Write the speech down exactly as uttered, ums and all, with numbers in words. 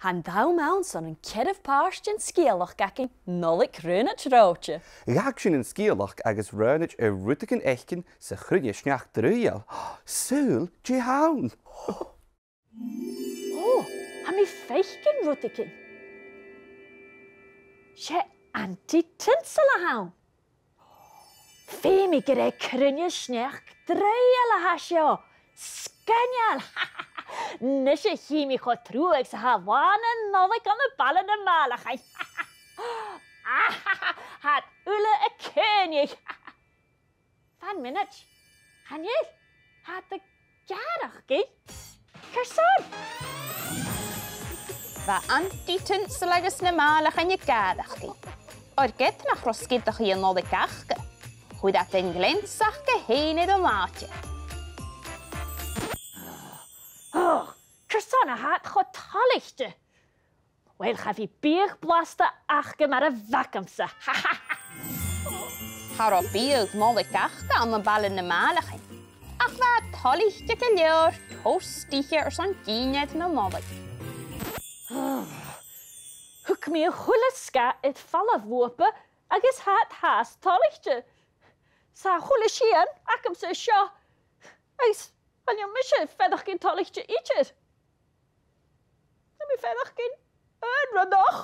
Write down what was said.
An t-àm ann son an ceathramh pàirt den sgeulachd againn, Nollaig Raonaid Reòthte. Dh'fhàg sinn an sgeulachd agus Raonaid air rudeigin fhaicinn sa chruinne-sneachda draoidheil. Saoil dè th' ann. Ò, tha mi a' faicinn rudeigin. 'S e Auntie Tinsel a th' ann. Feumaidh gur e cruinne-sneachda draoidheil a tha seo. Sgoinneil! Nise, chì mi cho truagh 's a tha Latha na Nollaig ann am Baile nam Màlachain. Tha iad uile a' caoineadh. Fan mionaid. Chan eil. Tha iad a' gàireachdainn. Carson? Bha Auntie Tinsel agus na Màlachain a' gàireachdainn. Oir ged nach robh sgeadachaidh an Nollaig aca, chuir iad an gleans aca fhèin air an àite. Ò, carson a tha iad cho toilichte? Uill, cha bhi biadh blasta aca mar a bh' agamsa. Cha robh biadh Nollaig aca ann am Baile nam Màlachain, ach bha iad toilichte gu leòr toast ithe airson dìnnear na Nollaig. Thug mi a h-uile sgath air falbh bhuapa agus tha iad fhathast toilichte. 'S a h-uile sìon agamsa seo, agus chan eil mise a' faireachdainn toilichte idir. Tha mi a' faireachdainn aonranach.